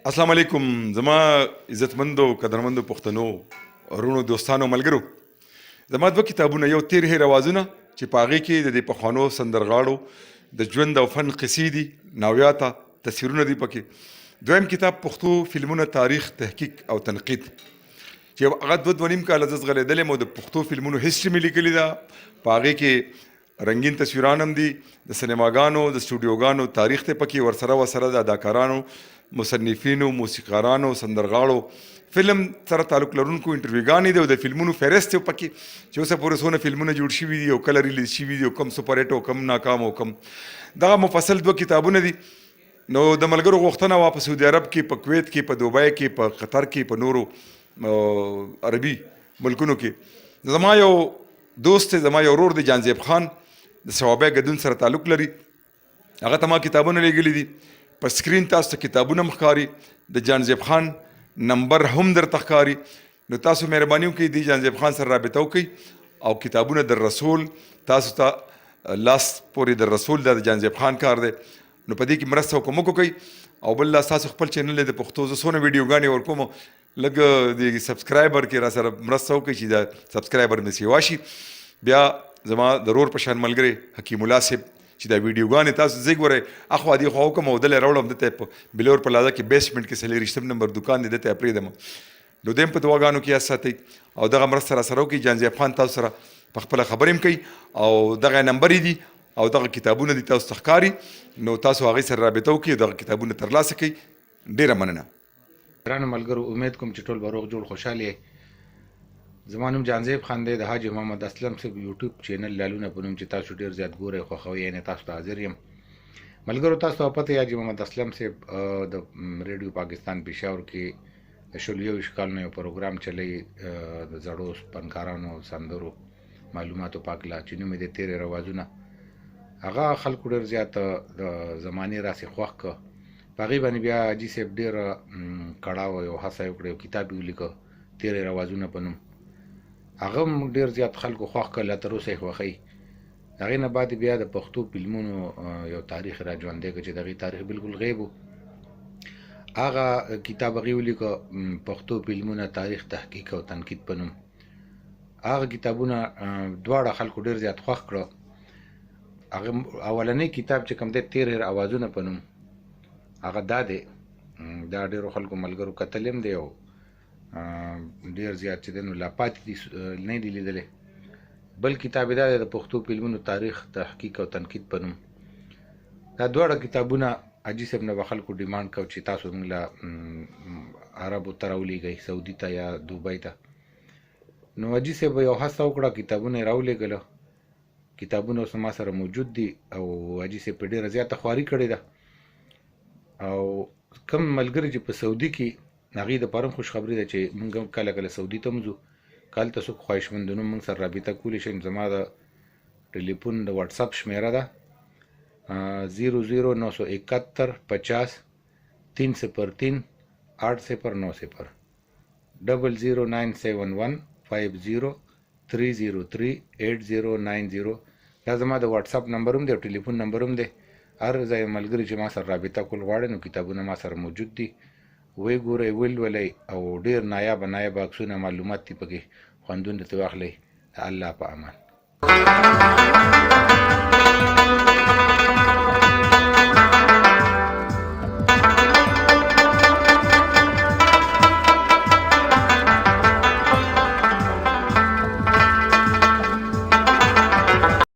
السلام علیکم زما عزتمندو قدرمندو پښتنو ورونو دوستانو ملګرو، زما دوه کتابونه، یو تیر هیر اوازونه چې په هغې کې د دې پخوانو سندرغاړو د ژوند او فن قصې دي، ناویاته تصویرونه دي پکې. دویم کتاب پښتو فلمونه تاریخ، تحقیق او تنقید، چې هغه دوه دوه نیم کاله زه ځغلېدلی یم او د پښتو فلمونو هسټري مې لیکلې ده. په هغې کې رنګین تصویران هم دي، د سینماګانو د سټوډیوګانو تاریخ دی پکې، ورسره د اداکارانو، مصنفینو، موسیقارانو، سندرغاړو، فلم سره تعلق لرونکو انټرویوګانې دي او د فلمونو فهرست دی پکې چې اوسه پورې څونه فلمونه جوړ شوي دي او کله ریلیز شوي دي او کوم سپر هیټ او کوم ناکام او کوم. دغه مفصل دوه کتابونه دي. نو د ملګرو غوښتنه وه په سعودي عرب کې، په کویت کې، په دوبۍ کې، په قطر کې، په نورو عربي ملکونو کې. زما یو دوست دی، زما یو ورور دی، جانزیب خان، د صوابۍ ګدون سره تعلق لري. هغه ته ما کتابونه لېږلي دي. په سکرین تاسو ته کتابونه هم ښکاري، د جانزیب خان نمبر هم درته ښکاري. نو تاسو مهرباني وکړئ، د جانزیب خان سره رابطه وکړئ او کتابونه در رسول تاسو ته لاس پورې در رسول، دا د جانزیب خان کار دی. نو په دې کې مرسته او کومک وکړئ. او بل دا ستاسو خپل چینل دی د پښتو، زه څونه ویډیوګانې ورکوم، لږ د سبسکرایبر کې را سره مرسته وکړئ چې دا سبسکرایبر مې سیوا شي. بیا زما د رور په شان ملګری حکیم الله صاحب چې دا ویډیوګانې تاسو زه ګورئ اخوا دې خوا وکړم او دلې راوړم، دته په بلور پلازا کې بیسمنټ کې 24 نمبر دکان دی، دته پرېږدم. نو دیم په دعاګانو کې یاد ساتئ او دغه مرسته را سره وکړئ. جان زیب خان تاسو سره په خپله خبرې هم کوي او دغه نمبر یې دي او دغه کتابونه دي تاسو ته ښکاري. نو تاسو هغې سره رابطه وکړئ، دغه کتابونه ترلاسه کړئ. ډېره مننه. ګرانو ملګرو، امید کوم چې ټول به روغ جوړ خوشحال یئ. زما نوم جانزیب خان دی، د حاجي محمد اسلم صاحب یوټیوب چینل لالونه په نوم چې تاسو ډیر زیات ګورئ، خوښوئ یې، نه تاسو ته حاضر یم. ملګرو، تاسو ته پته حاجي محمد اسلم صاحب د ریډیو پاکستان پېښور کې د 21 کالونو یو پروګرام چلی، د زړو فنکارانو سندرو معلوماتو په هکله چې نوم یې د تېرې روازونه. هغه خلکو ډېر زیات د زمانې راسې خوښ که. په هغې باندې بیا حاجي صاحب ډېر کړاو یو هڅه یې وکړه، یو کتاب یې ولیکه تېرې روازونه په نوم. هغه هم ډېر زیات خلکو خوښ کړ، لا تر اوسه یې خوښوي. د هغې نه بعد بیا د پښتو فلمونو یو تاریخ را ژوندی کړ چې د هغې تاریخ بالکل غیب و. هغه کتاب هغې ولیکه پښتو فلمونه تاریخ، تحقیق او تنقید په نوم. هغه کتابونه دواړه خلکو ډېر زیات خوښ کړه. هغه اولنی کتاب چې کوم دی تېر هېر اوازونه په نوم، هغه دا دی. دا ډېرو خلکو ملګرو کتلی هم دی او ډېر زیات چې دی نو لا پاتې دي، نه دي لیدلی. بل کتاب یې دا دی د پښتو فلمونو تاریخ، تحقیق او تنقید په نوم. دا دواړه کتابونه حاجي صاحب نه به خلکو ډیمانډ کو چې تاسو موږ له عربو ته راولېږئ، سعودي ته یا دوبۍ ته. نو حاجي صاحب یو هڅه وکړه، کتابونه یې راولېږله. کتابونه اوس ما سره موجود دي او حاجي صاحب په ډېره زیاته خواري کړې ده. او کم ملګري چې په سعودي کې، هغې دپاره هم خوشخبري ده چې موږ هم کله کله سعودي ته هم ځو. که هلته څوک خواهشمند نو موږ سره رابطه کولی شي. زما د ټلیفون د واتساپ شمېره ده 00971 50 303 8090، 00971 50303 8090. دا زما د واتساپ نمبر هم دی او ټلیفون نمبر هم دی. هر ځای ملګري چې ما سره رابطه کول غواړي نو کتابونه ما سره موجود دي، ویې ګورئ، ولولئ او ډېر نایابه نایابه عکسونه معلومات دي پکې، خوندونه ترې واخلئ. د الله په امان.